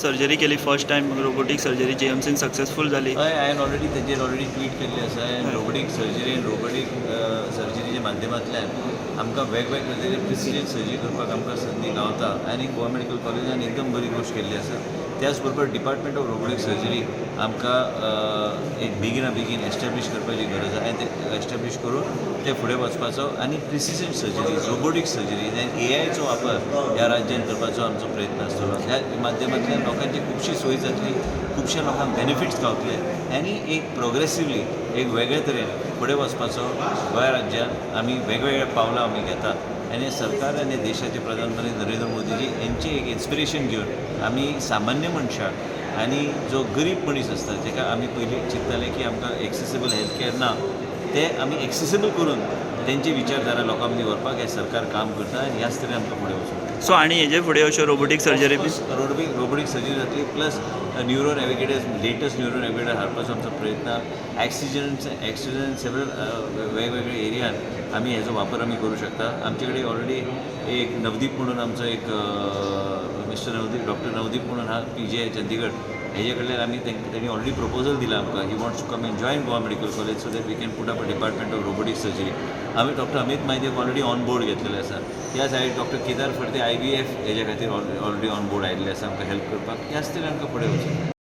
Surgery केली, first time robotic surgery जीएमसीन successful जाली. हय, हांवें ऑलरेडी तेजेर ऑलरेडी ट्वीट केल्लें आसा. आनी रोबोटीक सर्जरी आनी रोबोटीक सर्जरीच्या माध्यमांतल्यान आमकां वेगवेगळे तरेचे प्रिसिजन सर्जरी करपाक आमकां संदी गावता आनी गोवा मेडिकल कॉलेजान एकदम बरी गोश्ट केल्ली आसा. त्याच बरोबर डिपार्टमेंट ऑफ रोबोटीक सर्जरी आमकां एक बेगिना बेगीन एस्टेब्लीश करपाची गरज आसा आनी ते एस्टेब्लीश करून ते फुडें वचपाचो आनी प्रिसिजन सर्जरी, रोबोटीक सर्जरी आनी एआयचो वापर ह्या राज्यान करपाचो आमचो प्रयत्न आसतलो. ह्या माध्यमांतल्यान लोकांची खुबशी सोय जातली, खुबश्या लोकांक बेनिफिट्स गावतले आनी एक प्रोग्रेसिवली एक वेगळे तरेन फुडें वचपाचो गोंय राज्यान आमी वेगवेगळे पावलां आमी घेतात. आनी सरकार आनी देशाचे प्रधानमंत्री नरेंद्र मोदीजी यांचे एक इन्स्पिरेशन घेवन आमी सामान्य मनशाक आनी जो गरीब मनीस आसता, जेका आमी पयलीं चिंत्ताले की आमकां एक्सेसिबल हेल्थ केअर ना, ते आमी एक्सेसिबल करून तेंची विचारधारा लोकां मदीं व्हरपाक हें सरकार काम करता आनी ह्याच तरेन आमकां फुडें वचूंक. सो आनी हेजे फुडें अश्यो रोबोटीक सर्जरी बी रोबोटीक सर्जरी जातली, plus neuro navigators, latest neuro navigator हाडपाचो आमचो प्रयत्न. एक्सिजन सेवरल वेगवेगळे एरियान आमी हेजो वापर आमी करूं शकता. आमचे कडेन ऑलरेडी एक नवदीप म्हणून आमचो एक मिस्टर नवदीप, डॉक्टर नवदीप म्हणून हा, पीजीआय चंदीगड हेजे कडल्यान आमी तेणी ऑलरेडी प्रपोजल दिला आमकां. He wants to come and join Goa Medical College so that we can put up a department of robotic surgery. आमी डॉक्टर अमित मायदेक ऑलरेडी ऑन बोर्ड घेतलेले आसा. ह्या side doctor Kedar Phadte IVF हेज्या खातीर ऑलरेडी ऑन बोर्ड आयिल्ले आसा आमकां हेल्प करपाक. ह्याच तरेन आमकां फुडें वचूंक जाय.